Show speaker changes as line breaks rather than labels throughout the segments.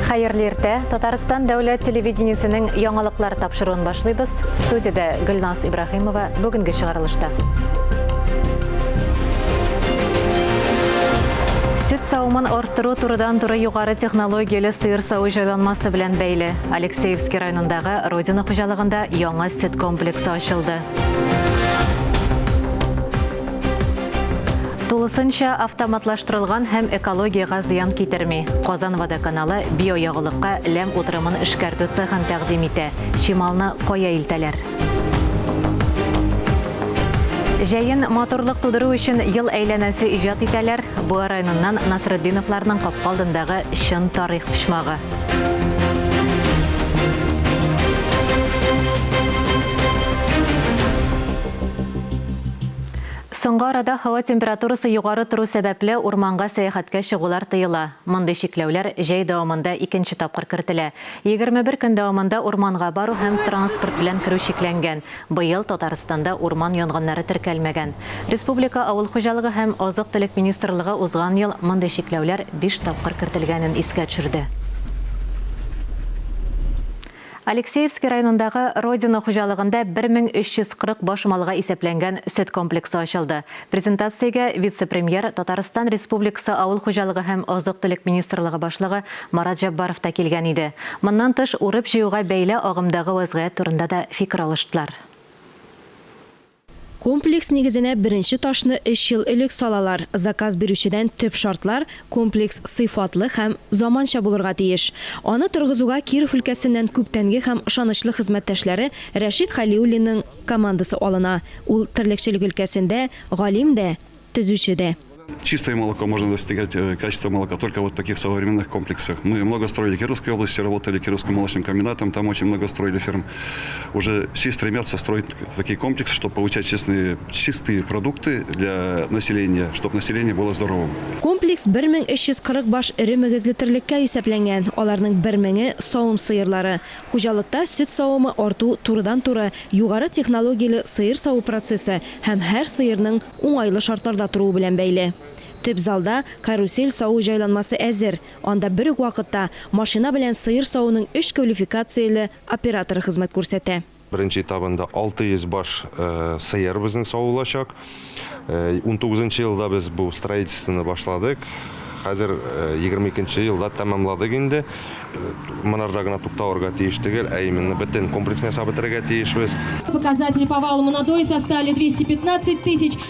Хәерле иртә. Татарстан дәүләт телевидениесенең яңалыклар тапшыруын башлыйбыз. Студиядә Гөлназ Ибраһимова бүгенге чыгарылышта. Сөт савымын арттыру турыдан-туры югары технологияле сыер саву җайланмасы белән бәйле. Алексеевский районындагы Родина хуҗалыгында яңа сөт комплексы ачылды. Тулысынча автоматлаштырылган һәм экологиягә зыян китерми. Казан водоканалы биоягулыкка ләм утырымын эшкәртү цехын тәкъдим итә. Чималны кая илтәләр? Җәен матурлык тудыру өчен ел әйләнәсе иҗат итәләр. Буа районыннан Насретдиновларның капка алдындагы чын тарих почмагы. Соңгы арада һава температурасы югары тору сәбәпле, урманга сәяхәткә чыгулар тыела. Мондый чикләүләр җәй дәвамында икенче тапкыр кертелә. 21 көн дәвамында урманга бару һәм транспорт белән керү чикләнгән. Быел Татарстанда урман янгыннары теркәлмәгән. Республика Авыл хуҗалыгы һәм азык-төлек министрлыгы узган ел мондый чикләүләр биш тапкыр кертелгәнен искә төшерде. Алексеевский районындагы Родина хуҗалыгында 1340 баш малга исәпләнгән сөт комплексы ачылды. Презентациягә вице-премьер, Татарстан Республикасы Авыл хуҗалыгы һәм азык-төлек министрлыгы башлыгы Марат Җәббаров та килгән иде. Моннан тыш, урып-җыюга бәйле агымдагы вәзгыять турында да фикер алыштылар.
Комплекс нигезенә беренче ташны өч ел элек салалар. Заказ бирүчедән төп шартлар, комплекс сыйфатлы һәм заманча булырга тиеш. Аны торгызуга Киров өлкәсеннән күптәнге һәм ышанычлы хезмәттәшләре Рәшит Хәлиуллинның командасы алына. Ул терлекчелек өлкәсендә галим дә, төзүче дә.
Чистое молоко можно достигать, э, качество молока только вот в таких современных комплексах. Мы много строили в Кировской области, работали Кировским молочным комбинатом, там очень много строили ферм. Уже все стремятся строить такие комплексы, чтобы получать честные, чистые продукты для населения, чтобы население было здоровым.
Комплекс 1340 баш эре мөгезле терлеккә исәпләнгән, аларның бер меңе савым сыерлары. Хуҗалыкта сөт савымы арту турыдан-туры югары технологияле сыер саву процессы һәм һәр сыерның уңайлы шартларда торуы белән бәйле. Төп залда карусель саву җайланмасы әзер, анда бер үк вакытта машина белән сыер савуның өч квалификацияле операторы хезмәт күрсәтә.
Беренче этабында 600 баш сыер безнең савылачак. Унтугызынчы елда без бу строительствоны башладык. Хәзер 22 нче елда тәмамладык инде. Монарда гына тукталырга тиеш түгел, ә именно бөтен комплексны ясап бетерергә тиешбез.
Показатели по валовому надою составили 215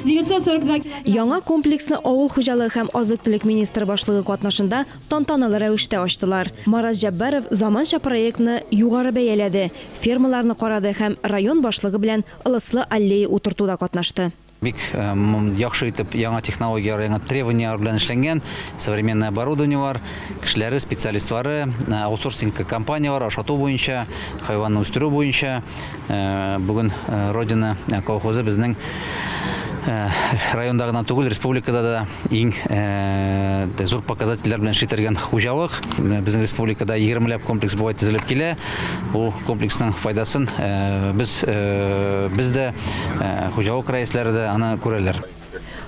942 килограмма.
Яңа комплексны авыл хуҗалыгы һәм азык-төлек министры башлыгы катнашында тантаналы рәвештә ачтылар. Марат Җәббаров заманча проектны югары бәяләде, фермаларны карады һәм район башлыгы белән ылыслы аллея утыртуда катнашты.
Бик яхшы итеп яңа технологияләр, яңа требованияләр белән эшләнгән, современное оборудование бар, кешеләре, специалистлары, аутсорсинг компанияләр, ашату буенча, хайванны үстерү буенча. Бүген Родина колхозы безнең районда гына түгел, республикада да иң зур показательләр белән эшли торган хуҗалык. Безнең республикада 20 ләп комплекс болай төзелеп килә. Бу комплексның файдасын без без дә, хуҗалык рәисләре дә аны күрәләр.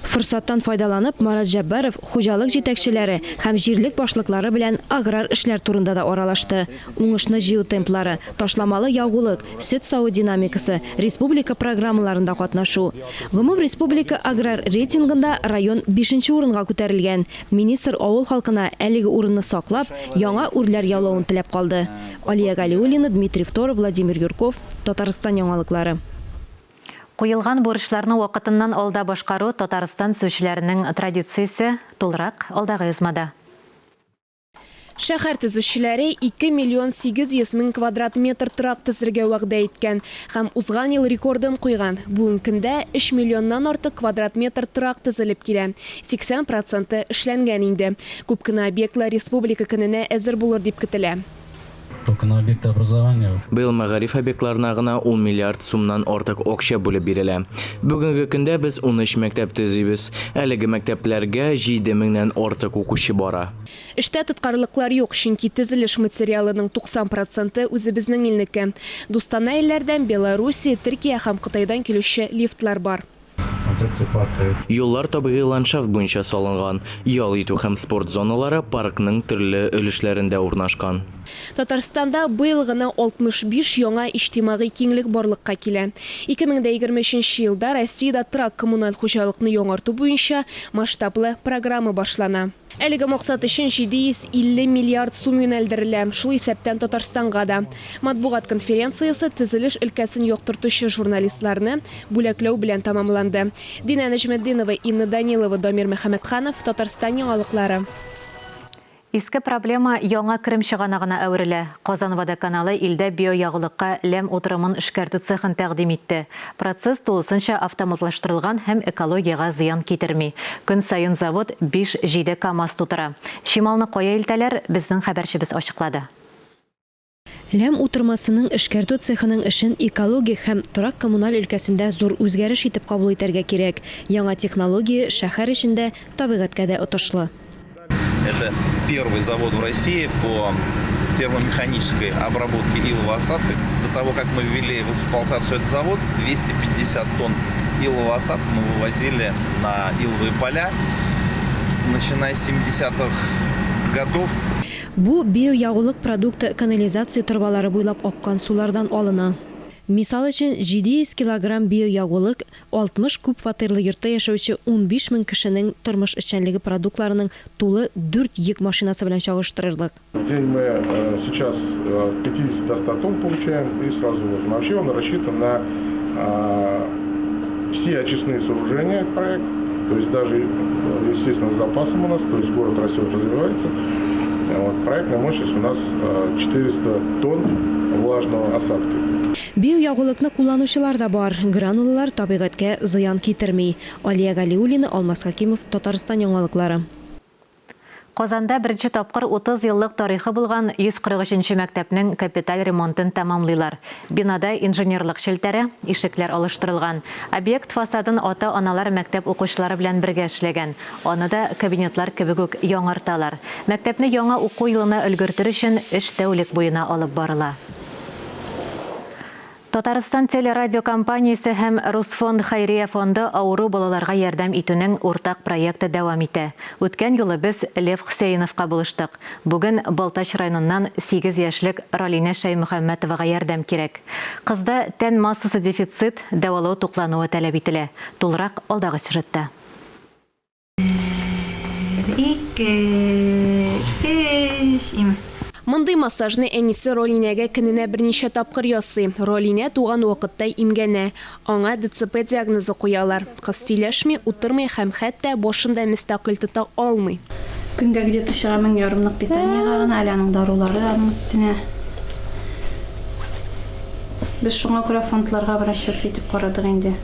Форсаттан файдаланып, Марат Җәббаров хуҗалык җитәкчеләре һәм җирлек башлыклары белән аграр эшләр турында да аралашты. Уңышны җыю темплары, ташламалы ягулык, сөт саву динамикасы, республика программаларында катнашу. Гомумреспублика аграр рейтингында район бишенче урынга күтәрелгән. Министр авыл халкына әлеге урынны саклап, яңа үрләр яулавын теләп калды. Алия Галиуллина, Дмитрий Второв, Владимир Юрков, Татарстан яңалыклары.
Куелган бурычларны вакытыннан алда башкару Татарстан төзүчеләренең традициясе, тулырак, алдагы язмада.
Шәһәр төзүчеләре 2 миллион 800 мең квадрат метр торак төзергә вәгъдә иткән һәм узган ел рекордын куйган. Бүгенге көндә 3 миллионнан артык квадрат метр торак төзелеп килә, 80 проценты эшләнгән инде. Күп кенә объектлар Республика көненә әзер булыр дип көтелә.
Только на объекты образования.
Быел мәгариф объектларына гына ун миллиард сумнан артык акча бүлеп бирелә. Бүгенге көндә без 13 мәктәп төзибез. Әлеге мәктәпләргә 7 меңнән артык укучы бара.
Эштә тоткарлыклар юк, чөнки төзелеш материалының 90 проценты үзебезнең илнеке. Дустанә илләрдән, Белоруссия, Төркия һәм Кытайдан килүче лифтлар бар.
концепции парка.
Юллар табигый ландшафт буенча салынган. Ял итү һәм спорт зоналары паркның төрле өлешләрендә урнашкан.
Татарстанда быел гына 65 яңа иҗтимагый киңлек барлыкка килә. 2023 нче елда Россиядә торак-коммуналь хуҗалыкны яңарту буенча масштаблы программа башлана. Әлеге максат өчен 750 миллиард сум юнәлдерелә, шул исәптән Татарстанга да. Матбугат конференциясе төзелеш өлкәсен яктыртучы журналистларны бүләкләү белән тәмамланды. Динә Нәҗметдинова, Инна Данилова, Дамир Мөхәммәтханов, Татарстан яңалыклары.
Иске проблема яңа керем чыганагына әверелә. Казан водоканалы илдә биоягулыкка ләм утырымын эшкәртү цехын тәкъдим итте. Процесс тулысынча автоматлаштырылган һәм экологиягә зыян китерми. Көн саен завод биш-җиде КАМАЗ тутыра. Чималны кая илтәләр, безнең хәбәрчебез ачыклады.
Ләм утырмасының эшкәртү цехының эшен экологик һәм торак-коммуналь өлкәсендә зур үзгәреш итеп кабул итәргә кирәк. Яңа технология шәһәр өчен дә, табигатькә дә отышлы.
Это первый завод в России по термомеханической обработке илового осадка. До того, как мы ввели в эксплуатацию этот завод, 250 тонн илового осадка мы вывозили на иловые поля. Начиная с 70-х годов.
Бу биоягулык продукты канализация торбалары буйлап аккан сулардан алына. Мисал өчен, 700 килограмм биоягулык 60 күп фатирлы йортта яшәүче 15 мең кешенең тормыш эшчәнлеге продуктларының тулы дүрт йөк машинасы белән чагыштырырлык.
В день мы сейчас от 50 до 100 тонн получаем и сразу возим. Вообще он рассчитан на все очистные сооружения, этот проект, то есть даже, естественно, с запасом у нас, то есть город растет, развивается. Вот, проектная мощность у нас 400 тонн влажного осадка.
Биоягулыкны кулланучылар да бар. Гранулалар табигатькә зыян китерми. Алия Галиуллина, Алмаз Хәкимов, Татарстан яңалыклары.
Казанда беренче тапкыр 30 еллык тарихы булган 143 нче мәктәпнең капиталь ремонтын тәмамлыйлар. Бинада инженерлык челтәре, ишекләр алыштырылган. Объект фасадын ата-аналар мәктәп укучылары белән бергә эшләгән. Аны да кабинетлар кебек үк яңарталар. Мәктәпне яңа уку елына өлгертер өчен эш тәүлек буена алып барыла. Татарстан телерадиокомпаниясе һәм Русфонд хәйрия фонды авыру балаларга ярдәм итүнең уртак проекты дәвам итә. Үткән юлы без Лев Хөсәеновка булыштык. Бүген Балтач районыннан сигез яшьлек Ралинә Шәймөхәммәтовага ярдәм кирәк. Кызда тән массасы дефицит, дәвалау туклануы таләп ителә. Тулырак алдагы сюжетта.
Бер, ике, өч, им.
Мондый массажны әнисе Ролинәгә көненә берничә тапкыр ясый. Ролинә туган вакытта имгәнә. Аңа ДЦП диагнозы куялар. Кыз сөйләшми, утырмый һәм хәтта башын да мөстәкыйль тота алмый.
Көндә где-то чыга мең ярымлык питаниегә гына, әле аның дарулары аның өстенә. Без шуңа күрә фондларга обращаться итеп карадык инде.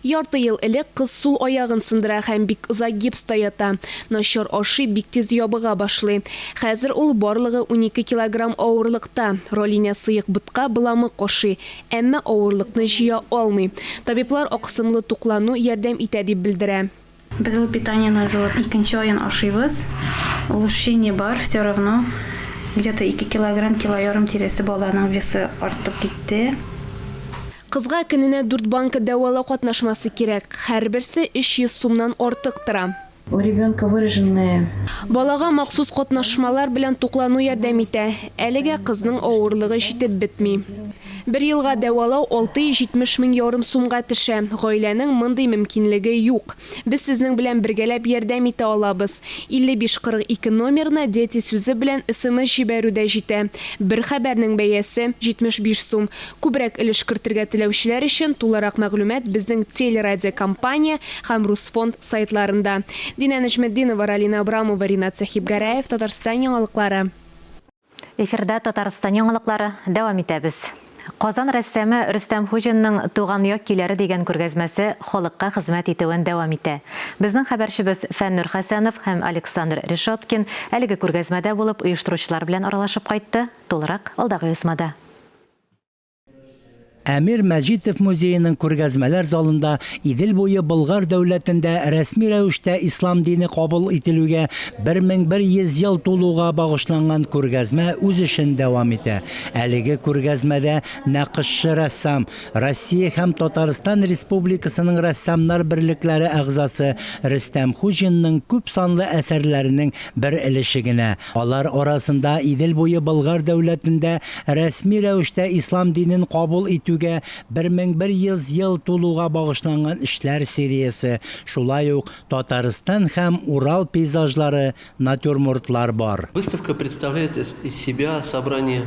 Ярты ел элек кыз сул аягын сындыра һәм бик озак гипста ята. Начар ашый, бик тиз ябыга башлый. Хәзер ул барлыгы 12 килограмм авырлыкта. Ралинә сыек ботка, боламык ашый, әмма авырлыкны җыя алмый. Табиблар аксымлы туклану ярдәм итә дип белдерә.
Без ул питаниене уже вот икенче аен ашыйбыз. Улучшение бар, все равно где-то ике килограмм, кило ярым тирәсе баланың весы артып китте.
Кызга көненә дүрт банка дәвалау катнашмасы кирәк, һәрберсе 300 сумнан артык тора.
У ребенка выраженные.
Балага махсус катнашмалар белән туклану ярдәм итә. Әлегә кызның авырлыгы җитеп бетми. Бер елга дәвалау 670 мең ярым сумга төшә. Гаиләнең мондый мөмкинлеге юк. Без сезнең белән бергәләп ярдәм итә алабыз. 55 42 номерына Дети сүзе белән смс җибәрү дә җитә. Бер хәбәрнең бәясе, 75 сум. Күбрәк өлеш кертергә теләүчеләр өчен тулырак мәгълүмат безнең телерадиокомпания һәм Русфонд сайтларында. Динә Нәҗметдинова, Ралина Абрамова, Ринат Сәхибгәрәев, Татарстан яңалыклары.
Эфирда Татарстан яңалыклары, дәвам итәбез. Казан рәссамы Рөстәм Хуҗинның Туган як көйләре дигән күргәзмәсе халыкка хезмәт итүен дәвам итә. Безнең хәбәрчебез Фәннүр Хәсәнов һәм Александр Решеткин әлеге күргәзмәдә булып оештыручылар белән аралашып кайтты. Тулырак алдагы язмада.
Әмир Мәҗитов музееның күргәзмәләр залында Идел буе Болгар дәүләтендә рәсми рәвештә ислам дине кабул ителүгә 1100 ел тулуга багышланган күргәзмә үз эшен дәвам итә. Әлеге күргәзмәдә нәкышчы рәссам, Россия һәм Татарстан Республикасының рәссамнар берлекләре әгъзасы Рөстәм Хуҗинның күп санлы әсәрләренең бер өлеше генә. Алар арасында Идел буе Болгар дәүләтендә рәсми рәвештә ислам динен кабул итүгә 1100 ел тулуга багышланган эшләр сериясе, шулай ук Татарстан һәм Урал пейзажлары, натюрмортлар бар.
Выставка представляет из себя собрание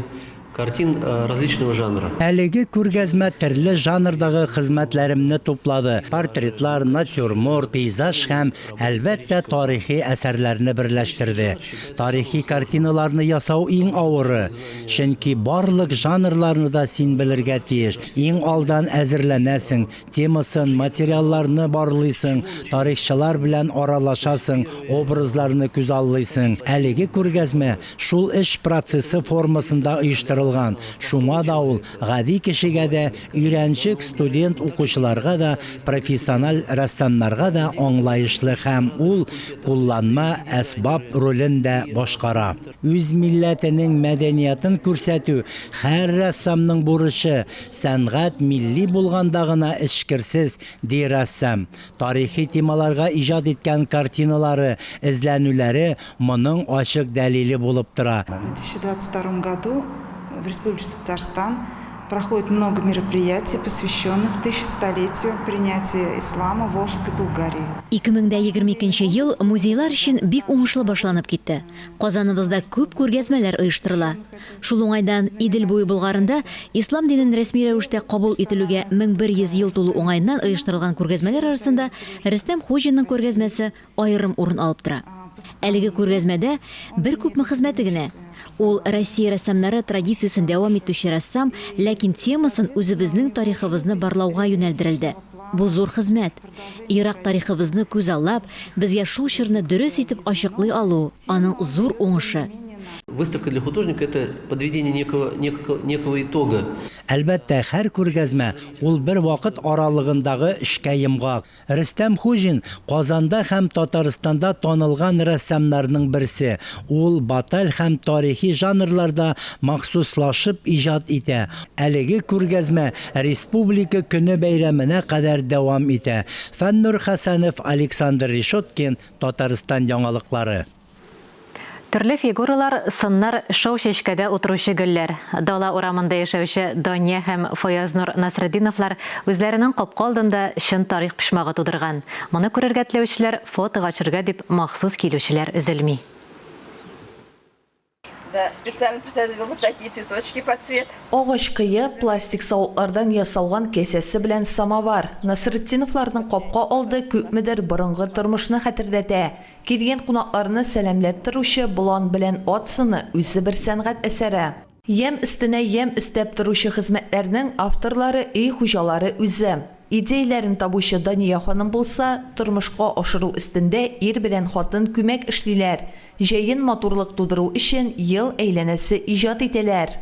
картин различного жанра.
Әлеге күргәзмә төрле жанрдагы хезмәтләремне туплады, портретлар, натюрморт, пейзаж һәм, әлбәттә, тарихи әсәрләрне берләштерде. Тарихи картиналарны ясау иң авыры, чөнки барлык жанрларны да син белергә тиеш. Иң алдан әзерләнәсең, темасын, материалларны барлыйсың, тарихчылар белән аралашасың, образларны күзаллыйсың. Әлеге күргәзмә Шул эш процессы формасында оештырылган, шуңа да ул гади кешегә дә, өйрәнчек студент укучыларга да, профессиональ рәссамнарга да аңлаешлы һәм ул кулланма әсбап ролен дә башкара. Үз милләтенең мәдәниятын күрсәтү һәр рәссамның бурычы, сәнгать милли булганда гына эчкерсез, ди рәссам. Тарихи темаларга иҗат иткән картиналары, эзләнүләре моның ачык дәлиле булып тора.
В 2022 году в Республике Татарстан проходит много мероприятий, посвященных 1100-летию принятия ислама в Волжской Булгарии.
2022 ел музейлар өчен бик уңышлы башланып китте. Казаныбызда күп күргәзмәләр оештырыла. Шул уңайдан Идел буе Болгарында ислам динен рәсми рәвештә кабул ителүгә 1100 ел тулу уңаеннан оештырылган күргәзмәләр арасында Рөстәм Хуҗинның күргәзмәсе аерым урын алып тора. Әлеге күргәзмәдә бер күпме хезмәте генә. Ул Россия рәссамнары традициясен дәвам итүче рәссам, ләкин темасын үзебезнең тарихыбызны барлауга юнәлдерелде. Бу зур хезмәт. Ерак тарихыбызны күзаллап, безгә шул чорны дөрес итеп ачыклый алу, аның зур уңышы.
Выставка для художника это подведение некого, некого, некого итога.
Әлбәттә, һәр күргәзмә, ул бер вакыт аралыгындагы эшкә йомгак. Рөстәм Хуҗин, Казанда һәм Татарстанда танылган рәссамнарның берсе. Ул баталь һәм тарихи жанрларда махсуслашып иҗат итә. Әлеге күргәзмә Республика көне бәйрәменә кадәр дәвам итә. Фәннур Хәсәнов, Александр Решеткин, Татарстан яңалыклары.
Төрле фигуралар, сыннар, шау чәчкәдә утыручы гөлләр. Дала урамында яшәүче Дания һәм Фаязнур Насретдиновлар үзләренең капка алдында чын тарих почмагы тудырган. Моны күрергә теләүчеләр, фотога төшергә дип махсус килүчеләр өзелми.
Да, специально посадил вот такие цветочки под цвет.
Агач кые, пластик савытлардан ясалган кәсәсе белән самовар. Насретдиновларның капка алды күпмедер борынгы тормышны хәтерләтә. Килгән кунакларны сәламләп торучы болан белән ат сыны үзе бер сәнгать әсәре. Ямь өстенә ямь өстәп торучы хезмәтләрнең авторлары өй хуҗалары үзе. Идеяләрен табучы Дания ханым булса, тормышка ашыру өстендә ир белән хатын күмәк эшлиләр. Җәен матурлык тудыру өчен ел әйләнәсе иҗат итәләр.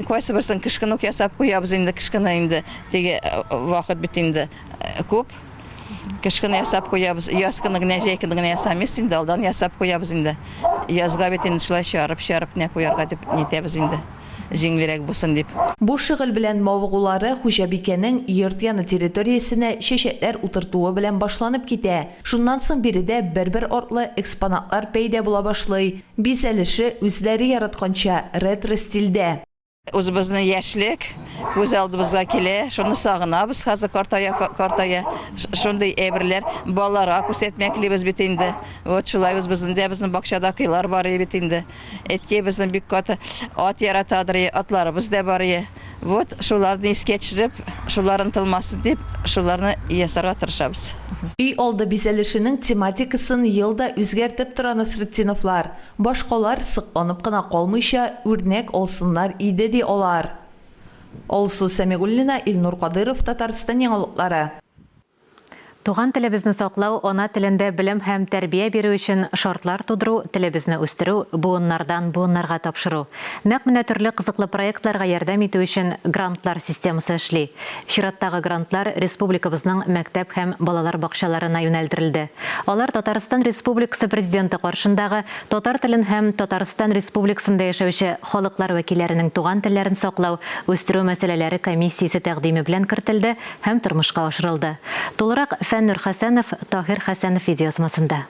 Кайсы берсен кышкын ук ясап куябыз инде, кышкына инде теге вакыт бит инде күп. Кышкын ясап куябыз. Яз көне генә, җәй көне генә ясамыйбыз инде, алдан ясап куябыз инде. Язга бит инде шулай чыгарып-чыгарып кенә куярга дип нитәбез инде. Җиңелрәк булсын дип.
Бу шөгыль белән мавыгулары хуҗабикәнең йорт яны территориясенә чәчәкләр утыртуы белән башланып китә. Шуннан соң биредә бер-бер артлы экспонатлар пәйда була башлый. Бизәлеше үзләре яратканча, ретро стильдә.
Үзебезнең яшьлек күз алдыбызга килә, шуны сагынабыз хәзер картая картая. Шундый әйберләр балаларга күрсәтмәклибез бит инде. Вот шулай үзебезнең дә безнең бакчада кыйлар бар бит инде. Әткәй безнең бик каты ат яратадыр, атларыбыз да бар. Вот шуларны искә төшереп, шулар онытылмасын дип, шуларны ясарга тырышабыз.
Өй алды бизәлешенең тематикасын ел да үзгәртеп тора Насретдиновлар. Башкалар сокланып кына калмыйча, үрнәк алсыннар иде, ди алар. Алсу Сәмигуллина, Илнур Кадыйров, Татарстан яңалыклары.
Туган телебезне саклау, ана телендә белем һәм тәрбия бирү өчен шартлар тудыру, телебезне үстерү, буыннардан буыннарга тапшыру. Нәкъ менә төрле кызыклы проектларга ярдәм итү өчен грантлар системасы эшли. Чираттагы грантлар республикабызның мәктәп һәм балалар бакчаларына юнәлдерелде. Алар Татарстан Республикасы Президенты каршындагы Татар телен һәм Татарстан Республикасында яшәүче халыклар вәкилләренең туган телләрен саклау, үстерү мәсьәләләре комиссиясе тәкъдиме белән кертелде һәм тормышка ашырылды. Тулырак Фәннур Хәсәнов, Таһир Хәсәнов видеоязмасында.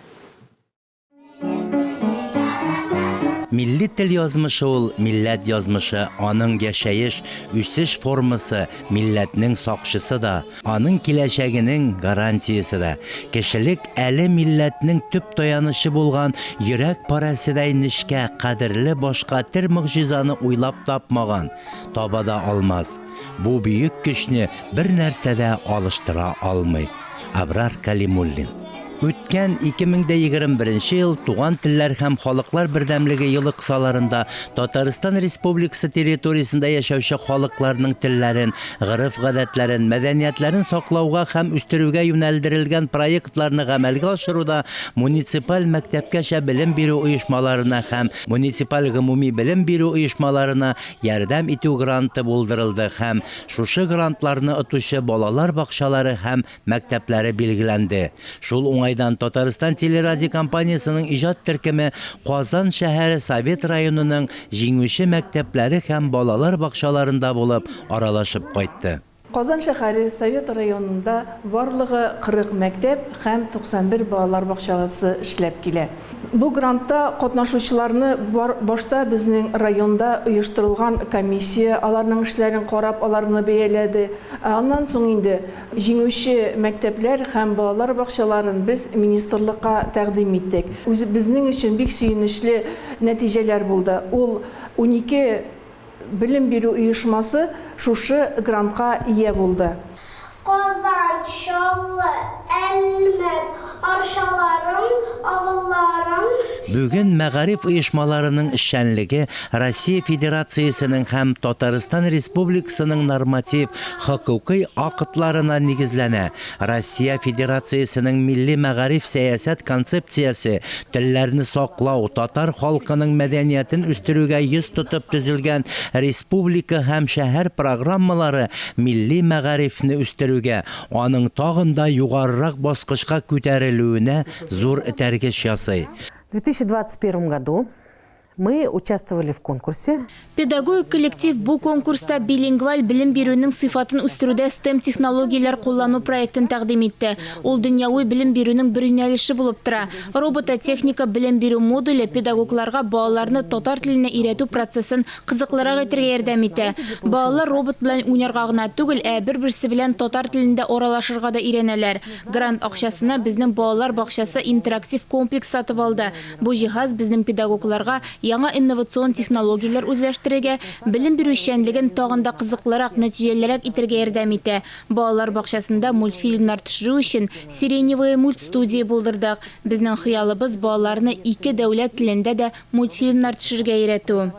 Милли тел язмышы ул, милләт язмышы, аның яшәеш, үсеш формасы, милләтнең сакчысы да, аның киләчәгенең гарантиясе дә. Кешелек әле милләтнең төп таянычы булган йөрәк парәседәй нечкә, кадерле башка тер могҗизаны уйлап тапмаган, таба да алмас. Бу бөек көчне бернәрсә дә алыштыра алмый. Абрар Калимуллин. Үткән 2021 ел Туган телләр һәм халыклар бердәмлеге елы кысаларында Татарстан Республикасы территориясендә яшәүче халыкларның телләрен, гореф-гадәтләрен, мәдәниятләрен саклауга һәм үстерүгә юнәлдерелгән проектларны гамәлгә ашыруда муниципаль мәктәпкәчә белем бирү оешмаларына һәм муниципаль гомуми белем бирү оешмаларына ярдәм итү гранты булдырылды һәм шушы грантларны отучы балалар бакчалары һәм мәктәпләре билгеләнде. Шул уңайдан Татарстан телерадиокомпаниясенең иҗат төркеме Казан шәһәре Совет районының җиңүче мәктәпләре һәм балалар бакчаларында булып, аралашып кайтты.
Казан шәһәре Совет районында барлыгы 40 мәктәп һәм 91 балалар бакчасы эшләп килә. Бу грантта катнашучыларны бар башта безнең районда оештырылган комиссия аларның эшләрен карап, аларны бәяләде. Ә аннан соң инде җиңүче мәктәпләр һәм балалар бакчаларын без министрлыкка тәкъдим иттек. Үзебезнең өчен бик сөенечле нәтиҗәләр булды. Ул 12 Белем бирү оешмасы шушы грантка ия булды.
Казан, Чаллы, Әлмәт, Арчаларым, авылларым.
Бүген мәгариф оешмаларының эшчәнлеге Россия Федерациясенең һәм Татарстан Республикасының норматив хокукый актларына нигезләнә. Россия Федерациясенең милли мәгариф сәясәт концепциясе телләрне саклау, татар халкының мәдәниятен үстерүгә йөз тотып төзелгән республика һәм шәһәр программалары милли мәгарифне үстерүгә, аның тагын да югарырак баскычка күтәрелүенә зур этәргеч ясый.
В 2021 году Мы участвовали в конкурсе.
Педагогик коллектив бу конкурста билингваль белем бирүнең сыйфатын үстерүдә STEM-технологияләр куллану проектын тәкъдим итте. Ул дөньяви белем бирүнең бер юнәлеше булып тора. Робототехника белем бирү модуле педагогларга балаларны татар теленә өйрәтү процессын кызыклырак итәргә ярдәм итә. Балалар робот белән уйнарга гына түгел, ә бер-берсе белән татар телендә аралашырга да өйрәнәләр. Грант акчасына безнең балалар бакчасы интерактив комплекс сатып алды. Бу җиһаз безнең педагогларга яңа инновацион технологияләр үзләштерергә, белем бирү эшчәнлеген тагын да кызыклырак, нәтиҗәлерәк итәргә ярдәм итә. Балалар бакчасында мультфильмнар төшерү өчен Сиреневая мультстудия булдырдык. Безнең хыялыбыз, балаларны ике дәүләт телендә дә мультфильмнар төшерергә өйрәтү.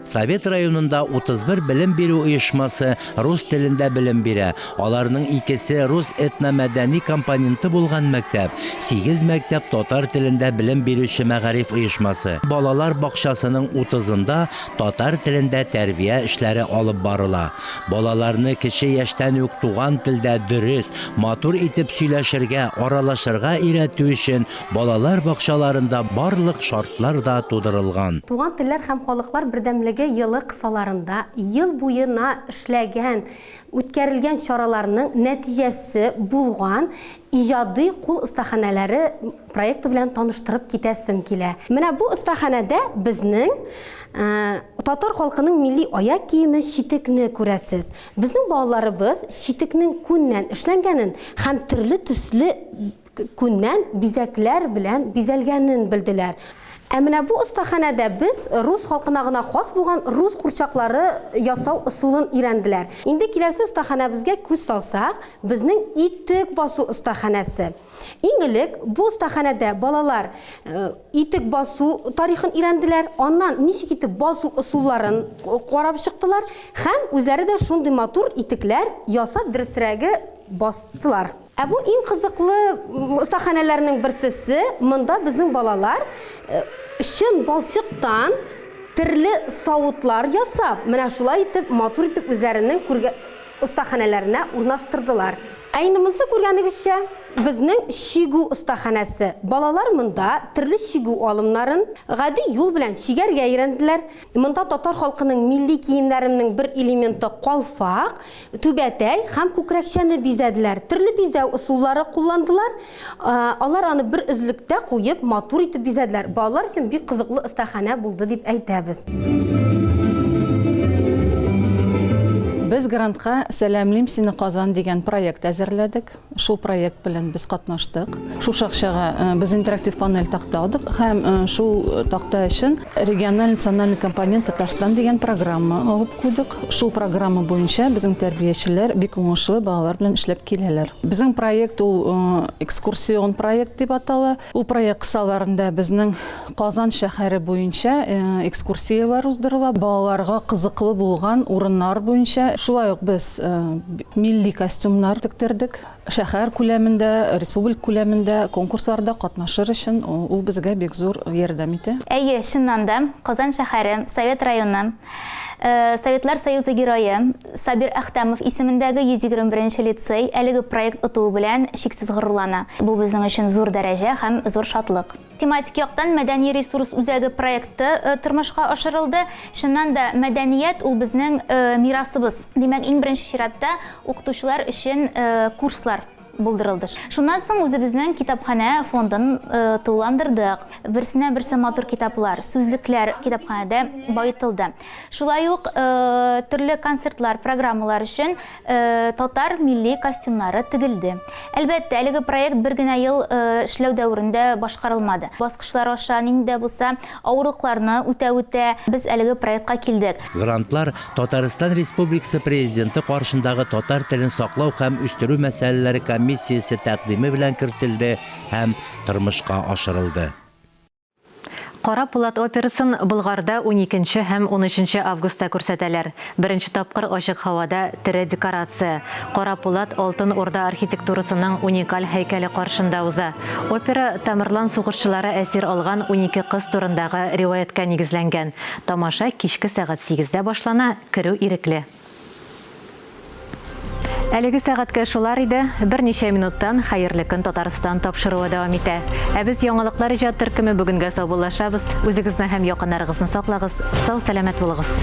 Совет районында 31 белем бирү оешмасы рус телендә белем бирә. Аларның икесе рус этномәдәни компоненты булган мәктәп, сигез мәктәп татар телендә белем бирүче мәгариф оешмасы. Балалар бакчасының утызында татар телендә тәрбия эшләре алып барыла. Балаларны кече яшьтән үк туган телдә дөрес, матур итеп сөйләшергә, аралашырга өйрәтү өчен Балалар бакчаларында барлык шартлар да тудырылган.
Туган телләр һәм халыклар бердәмлеге елы кысаларында ел буена эшләгән, үткәрелгән чараларның нәтиҗәсе булган Иҗади кул остаханәләре проекты белән таныштырып китәсем килә. Менә бу остаханәдә безнең татар халкының милли аяк киеме читекне күрәсез. Безнең балаларыбыз читекнең күннән эшләнгәнен һәм төрле төсле күннән бизәкләр белән бизәлгәнен белделәр. Ә менә бу остаханәдә без рус халкына гына хас булган рус курчаклары ясау ысулын өйрәнделәр. Инде киләсе остаханәбезгә күз салсак, безнең итек басу остаханәсе. Иң элек бу остаханәдә балалар итек басу тарихын өйрәнделәр, аннан ничек итеп басу ысулларын карап чыктылар һәм үзләре дә шундый матур итекләр ясап, дөресрәге, бастылар. Ә бу иң кызыклы остаханәләрнең берсесе, монда безнең балалар чын балчыктан терле савытлар ясап, менә шулай итеп матур итеп үзләренең күргә остаханәләренә урнаштырдылар. Ә инде монысы күргәнегезчә, безнең чигү остаханәсе. Балалар монда төрле чигү алымнарын гади юл белән чигәргә өйрәнделәр. Монда татар халкының милли киемнәренең бер элементы калфак, түбәтәй һәм күкрәкчәне бизәделәр. Төрле бизәү ысуллары кулландылар. Алар аны бер өзлектә куеп, матур итеп бизәделәр. Балалар өчен бик кызыклы остаханә булды дип әйтәбез.
Без грантка Сәламлим сине, Казан дигән проект әзерләдек. Шул проект белән без катнаштык. Шушы акчага без интерактив панель такта алдык һәм шул такта өчен региональ национальный компонент Татарстан дигән программа алып куйдык. Шул программа буенча безнең тәрбиячеләр бик уңышлы балалар белән эшләп киләләр. Безнең проект ул экскурсион проект дип атала. Ул проект кысаларында безнең Казан шәһәре буенча экскурсияләр уздырыла. Балаларга кызыклы булган урыннар буенча. Шулай ук без милли костюмнар тектердек. Шәһәр күләмендә, республика күләмендә конкурсларда катнашыр өчен ул безгә бик зур ярдәм итә.
Әйе, чыннан да, Казан шәһәре, Совет районы, Советлар Союзы Герое Сабир Әхтәмов исемендәге 121 нче лицей әлеге проект отуы белән чиксез горурлана. Бу безнең өчен зур дәрәҗә һәм зур шатлык. Тематик яктан Мәдәни ресурс үзәге проекты тормышка ашырылды. Чыннан да, мәдәният ул безнең мирасыбыз. Димәк, иң беренче чиратта укытучылар өчен курслар булдырылды. Шуннан соң үзебезнең китапханә фондын тулыландырдык. Берсенә берсе матур китаплар, сүзлекләр китапханәдә баетылды. Шулай ук төрле концертлар, программалар өчен Татар милли костюмнары тегелде. Әлбәттә, әлеге проект бер генә ел эшләү дәверендә башкарылмады. Баскычлар аша нинди дә булса авырлыкларны үтә-үтә без әлеге проектка килдек.
Грантлар Татарстан Республикасы Президенты каршындагы татар телен саклау һәм үстерү мәсьәләләре комиссиясе тәкъдиме белән кертелде һәм тормышка ашырылды.
Кара пулат операсын Болгарда уникенче һәм унөченче августта күрсәтәләр. Беренче тапкыр ачык һавада тере декорация, Кара пулат Алтын Урда архитектурасының уникаль һәйкәле каршында уза. Опера Тамерлан сугышчылары әсир алган 12 кыз турындагы риваятькә нигезләнгән. Тамаша кичке сәгать сигездә башлана, керү ирекле. Әлеге сәгатькә шулар иде. Берничә минуттан Хәерле көн Татарстан тапшыруы дәвам итә. Ә без яңалыклар иҗат төркеме бүгенгә саубуллашабыз. Үзегезне һәм якыннарыгызны саклагыз. Сау-сәламәт булыгыз.